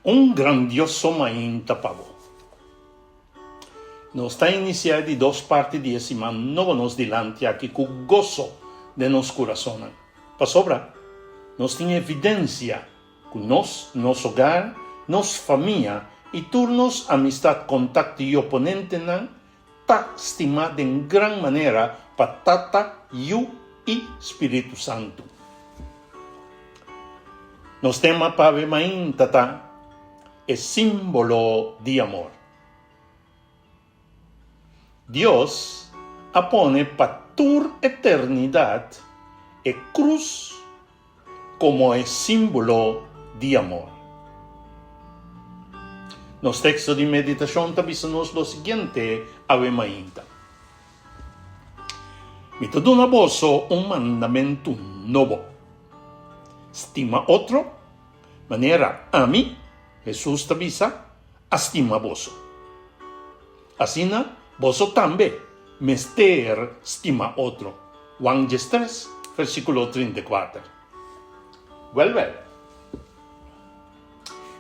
Un grandioso mainta pa bo. Nos ta inisiá e di dos parti di e siman nobo nos dilanti aki ku goso den nos kurasonnan, pasobra nos tin evidensia ku nos, nos hogar, nos famia i tur nos amistat, kontakto i oponentenan ta stimá den gran manera pa Tata, Yu i Spiritu Santu. Nos tema pa awe mainta ta E Símbolo di Amor. Dios a pone pa tur eternidat e krus komo e símbolo di amor. Nos teksto di meditashon ta bisa nos lo siguiente awe mainta, Mi ta duna boso un mandamentu nobo, Stima otro manera ami, Hesus ta bisa, a stima boso. Asina boso tambe mester stima otro. Juan diestres, versíkulo 34. Wèl wèl,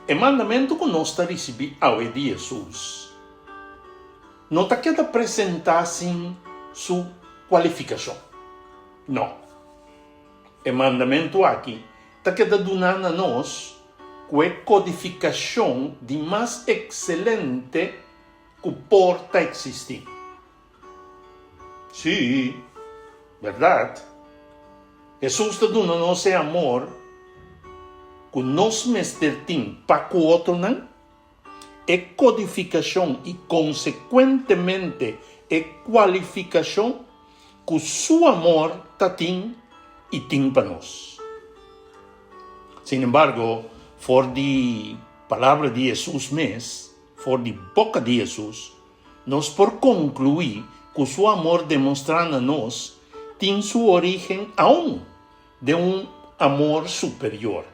e mandamentu ku nos ta risibí awe di Hesus no ta keda presentá sin su kualifikashon. Nò. E mandamentu aki ta keda duná na nos ku e kodifikashon di mas ekselente ku por ta eksistí. Sí, bèrdat, Hesus ta duna nos e amor ku nos mester tin pa ku otronan, e kodifikashon i konsekuentemente e kualifikashon ku su amor ta tin i tin pa nos. Sin embargo, for di palabra di Hesus mes, for di boka di Hesus, nos por konkluí ku su amor demostrá na nos tin su orígen aun den un amor superior.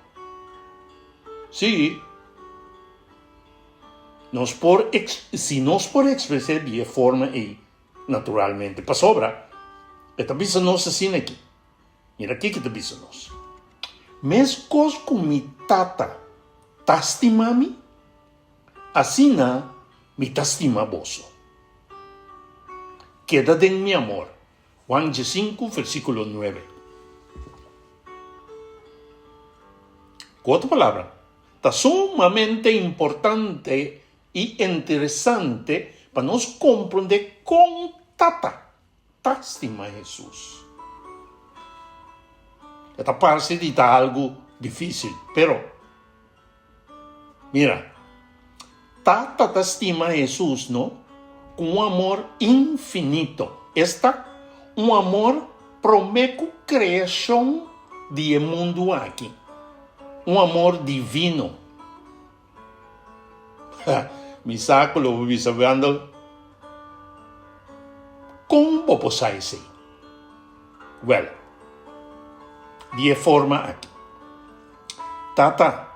Sí, nos por, si nos por ekspres'é di e forma ei, naturalmente, pasobra e ta bisa nos asina aki. Mira kiko ta bisa nos, Meskos ku mi Tata ta stima mi, asina mi ta stima boso. Keda den mi amor. Juan diesinku, versíkulo nuebe. Ku otro palabra, ta sumamente importante i interesante pa nos komprondé kon Tata ta stima Hesus. E ta parse di ta algu difísil, pero mira, Tata ta stima Hesus no ku un amor infinito, esta, un amor promé ku kreashon di e mundu aki, un amor divino. Mi sa ku lo bo bisa, Wendell, kon bo por sa esei? Wèl, di e forma aki, Tata,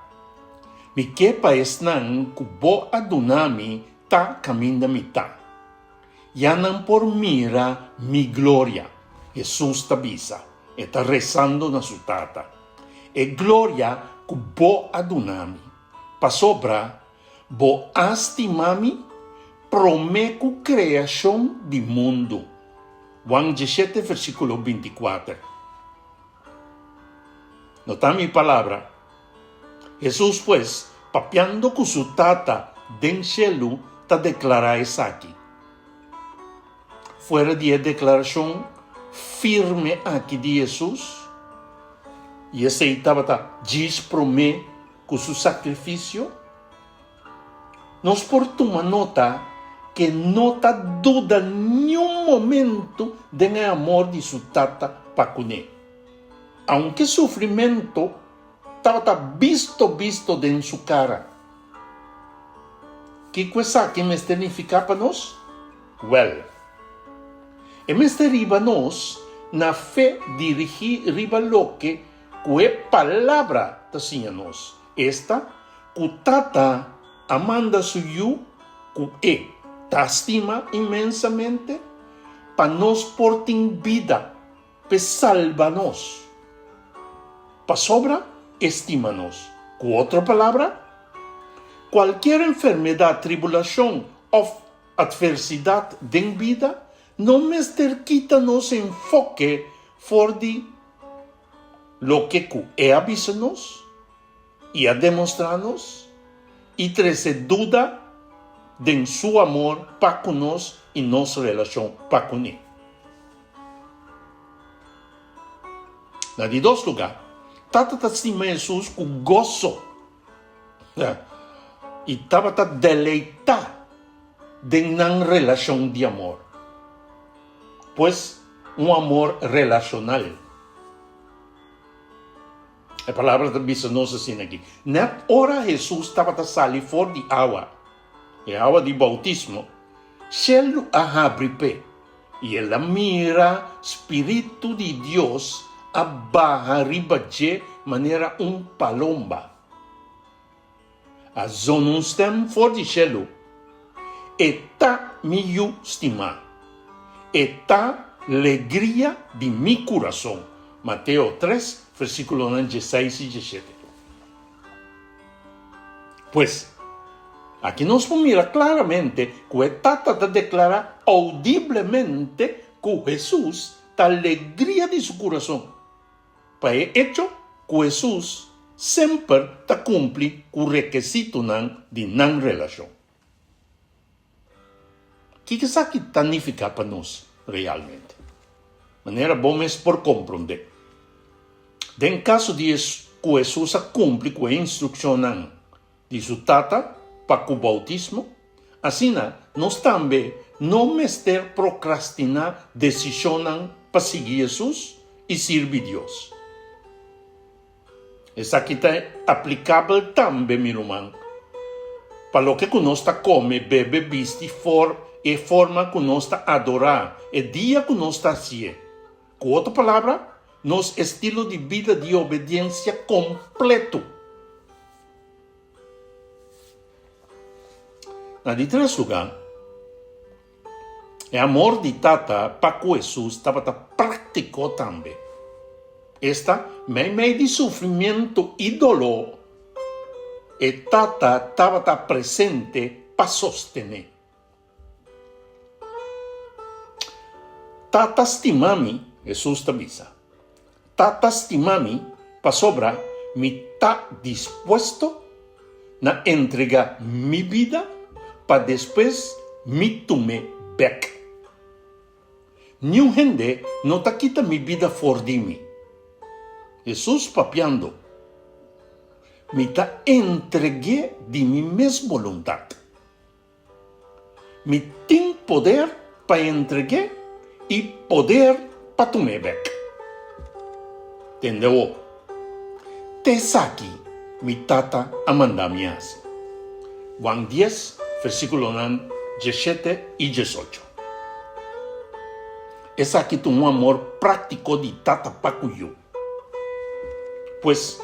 mi ke pa esnan ku bo a duna mi ta kaminda mi ta, ya nan por mira mi gloria, Hesus ta bisa, e ta resando na su Tata. E gloria ku bo a duna mi, pasobra bo a stima mi promé ku kreashon di mundu. Juan diesshete versíkulo bintikuater. No ta mi palabra. Hesus pues, papiando ku su Tata den shelu, ta deklará esaki. Fuera di e deklarashon firme aki di Hesus, i esei tabata djis promé ku su sakrifisio, nos por tuma nota ku e no ta duda niun momentu den e amor di su Tata pa kuné. Aunke sufrimentu tabata bisto bisto den su kara. Kiko esaki mester nifiká pa nos? Wèl, e mester riba nos na fe dirigí riba loke ku e Palabra ta siña nos, esta, ku Tata a manda su Yu ku e ta stima inmensamente pa nos por tin bida. P'e salba nos. Pasobra e stima nos. Ku otro palabra, Kualkier enfermedat, tribulashon òf atversidat den bida no mester kita nos enfoke for di loke ku E a bisa nos i a demostrá nos i trese duda den Su amor pa ku nos i nos relashon pa kuné. Na di dos lugá, Tata ta stima Hesus ku goso i tabata deleitá den nan relashon di amor. Pues, un amor relashonal. E palabra ta bisa nos asina aki, Nèt ora Hesus tabata sali for di awa, e awa di boutismo, shelu a habri p'e, i el a mira spiritu di Dios a baha riba dje manera un palomba. A zona un stèm for di shelu, E ta mi Yu stimá. E ta legria di mi kurason. Mateo tres, versíkulonan dieseis i diesshete. Pues, aki nos por mira klaramente ku e Tata ta deklará oudiblemente ku Hesus ta legria di su kurason. Pa e echo ku Hesus semper ta kumpli ku rekesitonan di nan relashon. Kiko esaki ta nifiká pa nos realmente? Manera bo mes por komprondé, den kaso di ku Hesus a kumpli ku e instrukshonnan di su Tata pa ku boutismo, asina nos tambe no mester prokrastiná desishonnan pa sigui Hesus i sirbi Dios. Esaki ta aplikabel tambe, mi ruman, pa loke ku nos ta kome, bebe, bisti, for e forma ku nos ta adorá, e dia ku nos ta hasié. Ku otro palabra, nos estilo di bida di obediensia kompleto. Na di tres lugá, e amor di Tata pa ku Hesus tabata práktiko tambe. Esta, meimei di sufrimiento i doló, e Tata tabata presente pa sostené. Tata stima mi, Hesus ta bisa. Tata stima mi pasobra mi ta dispuesto na entregá mi bida pa despues mi tum'é bèk. Niun hende no ta kita mi bida for di mi. Hesus papiando, Mi ta entreg'é di mi mes boluntat. Mi tin poder pa entreg'é i poder pa tum'é bèk. Tende awor, te esaki mi Tata a manda mi hasi. Juan dies, versíkulonan dieshete i diesocho. Esaki ta un amor práktiko di Tata pa ku yu. Pues,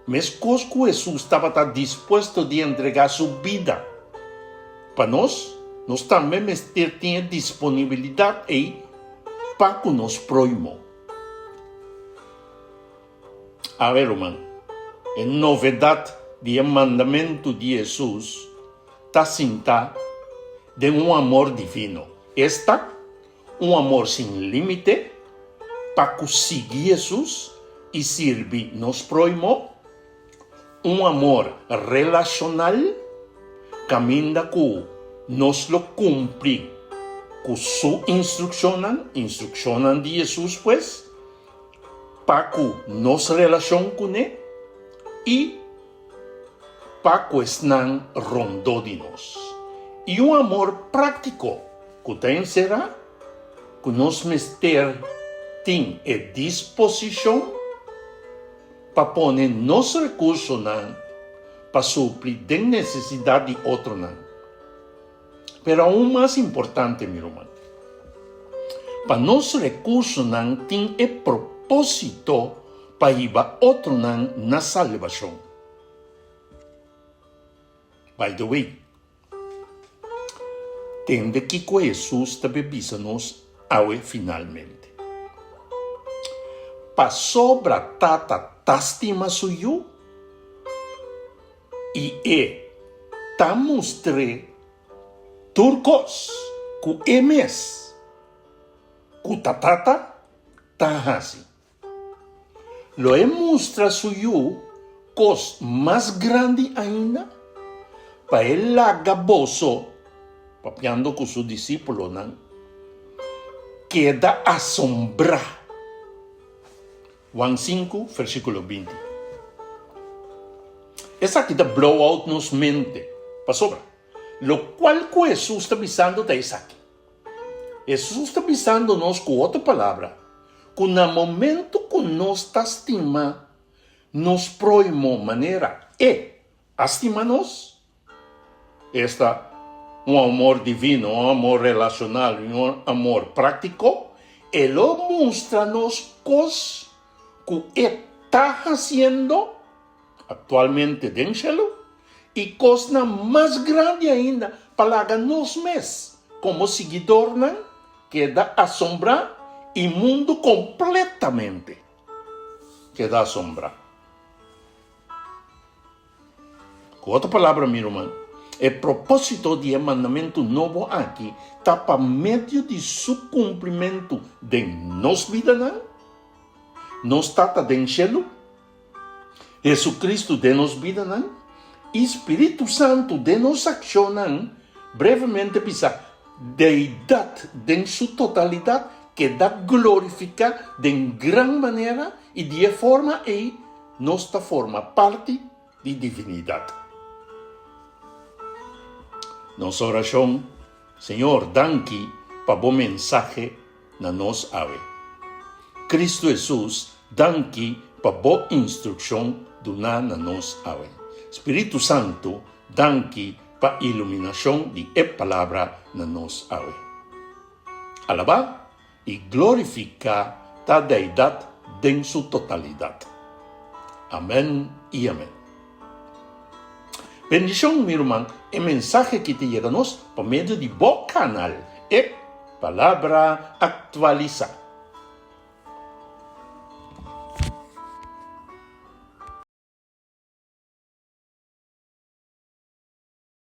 meskos ku Hesus tabata dispuesto di entregá su bida pa nos, nos tambe mester tin e disponibilidat ei pa ku nos próhimo. Awe, ruman, e novedat di e mandamentu di Hesus ta sintá den un amor divino, esta, Un amor sin límite pa ku sigui Hesus i sirbi nos próhimo, un amor relashonal kaminda ku nos lo kumpli ku su instrukshonnan, instrukshonnan di Hesus pues, pa ku nos relashon kuné i pa ku esnan rondó di nos, i un amor práktiko ku ta enserá ku nos mester tin e disposishon pa pone nos rekursonan pa supli den nesesidat di otronan. Pero aun mas importante, mi ruman, pa nos rekursonan tin e propósito pa hiba otronan na salbashon. By the way, tende kiko Hesus ta be bisa nos awe finalmente. Pasobra Tata ta stima su Yu, i e. ta mustr'é tur kos ku e mes, ku ta Tata, ta hasi. Lo e mustra su Yu kos mas grandi ainda pa e laga boso, papiando ku su disípulonan, keda asombrá. Juan sinku, versíkulo 20. Esaki ta blow out nos mente, pasobra lokual ku Hesus ta bisando ta esaki. Hesus ta bisando nos ku otro palabra ku na momento ku nos ta stima nos próhimo manera E a stima nos, esta, un amor divino, un amor relashonal i un amor práktiko, E lo mustra nos kos ku E ta hasiendo aktualmente den shelu i kosnan mas grandi ainda pa laga nos mes komo siguidornan keda asombrá i mundu kompletamente keda asombrá. Ku otro palabra, mi ruman, e propósito di e mandamentu nobo aki ta pa medio di su kumplimentu den nos bidanan, nos Tata den shelu, Jesucristo den nos bidanan i Spiritu Santu den nos akshonnan, brevemente bisa, Deidad den su totalidat keda glorifiká den gran manera i di e forma ei nos ta forma parti di divinidat. Nos orashon, Señor, danki pa bo mensahe na nos awe. Cristo Hesus, danki pa bo instrukshon duná na nos awe. Spiritu Santu, danki pa iluminashon di e Palabra na nos awe. Alabá i glorifiká ta Deidat den su totalidat. Amèn i amèn. Bendishon mi ruman, e mensahe ki ta yega nos pa medio di bo kanal, E Palabra Aktualisá.